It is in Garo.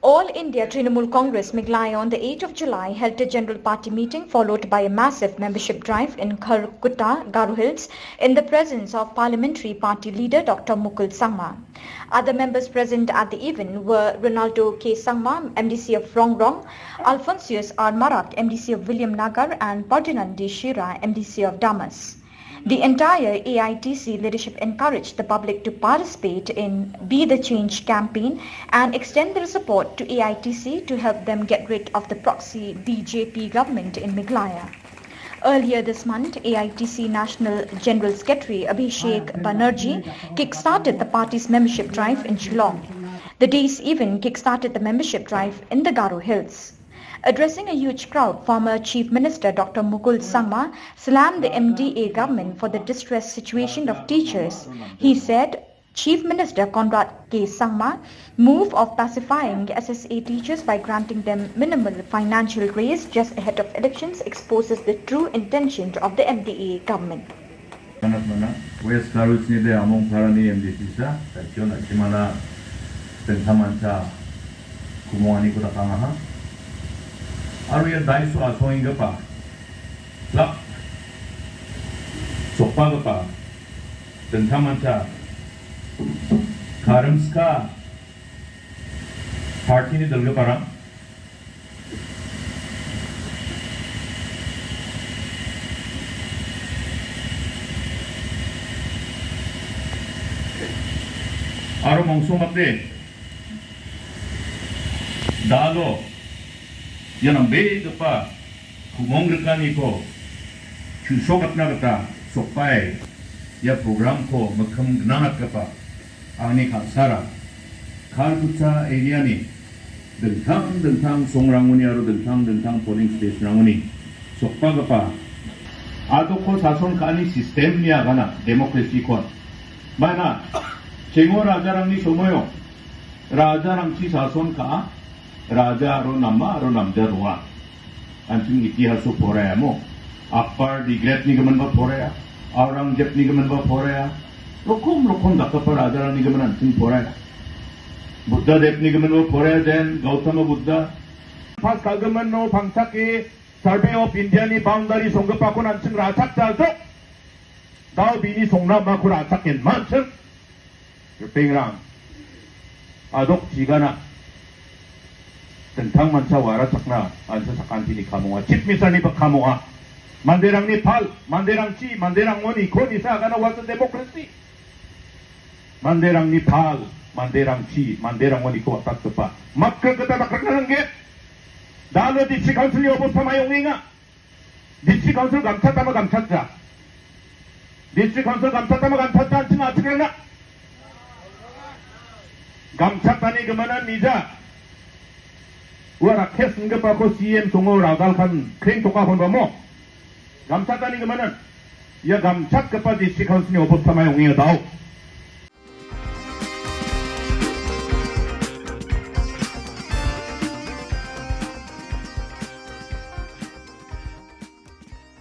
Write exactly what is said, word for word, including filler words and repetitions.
All India Trinamool Congress Meghalaya on the eighth of July held a general party meeting followed by a massive membership drive in Kharkutta, Garo Hills, in the presence of Parliamentary Party leader Doctor Mukul Sangma. Other members present at the event were Ronaldo K Sangma, M D C of Rongrong, Alphonsus R Marak, M D C of Williamnagar, and Bardhanand D Shira, M D C of Damas. The entire A I T C leadership encouraged the public to participate in Be the Change campaign and extend their support to A I T C to help them get rid of the proxy B J P government in Meghalaya. Earlier this month, A I T C National General Secretary Abhishek Banerjee kick-started the party's membership drive in Shillong. The day's event kick-started the membership drive in the Garo Hills. Addressing a huge crowd, former Chief Minister Doctor Mukul Sangma slammed the M D A government for the distressed situation of teachers. He said, Chief Minister Conrad K Sangma move of pacifying S S A teachers by granting them minimal financial raise just ahead of elections exposes the true intention of the M D A government. Anak mana, West Garo Hills-ni de Among Tharani M D C sa, Saichon Achimana, Tengthamancha, Kumongani kota kangaha. Aro ia daiso asongenggipa, plak, sokpagipa, Tengthamancha, Karimska, Party-ni dilgiparang. Aro mongsongmate dalo ia nambegipa ku·mongrikaniko chu·sokatna gita sokbae ia program-ko mikkim gnangatgipa angni kal·sara Kharkutta area-ni dingtang dingtang songrangoni aro dingtang dingtang polling station-rangoni sokbagipa a·dokko sason ka·ani system-ni agana democracy-kon. Maina chengo rajarangni somoio rajarangchi sason ka·a, raja aro nama aro namja donga. An·ching itihaso poraiamo. Akbar the Great-ni giminba poraia. Aurangzeb-ni giminba poraia. Rokom rokom dakgipa rajarangni gimin an·ching poraia. Buddha Dev-ni giminba poraia, then Gautama Buddha. Pas ka·gimino pangchake Survey of India-ni boundary songgipakon an·ching ra·chakjajok. Dao bini songna mako ra·chakenma an·ching. Ripengrang, a·dok chigana, dingtang mancha warachakna an·ching sakantini kam ong·a. Chief Minister-niba kam ong·a. Manderangni pal, manderangchi, manderangoni ko nisa agana, what a democracy. Manderangni pal, manderangchi, manderangoniko watatgipa. Matgrikgipa dakgrikna nanggen. Dalo District Council-ni obosta mai ong·enga. District Council gamchatama gamchatja. District Council gamchatama gamchatja an·ching a·chikrangna. Gamchatani gimanan nija. Ua Rakesh inggipako C M songo radalkan krengtoka honbamo. Gamchatani gimanan. Ia gamchatgipa District Council-ni obosta mai ong·enga dao.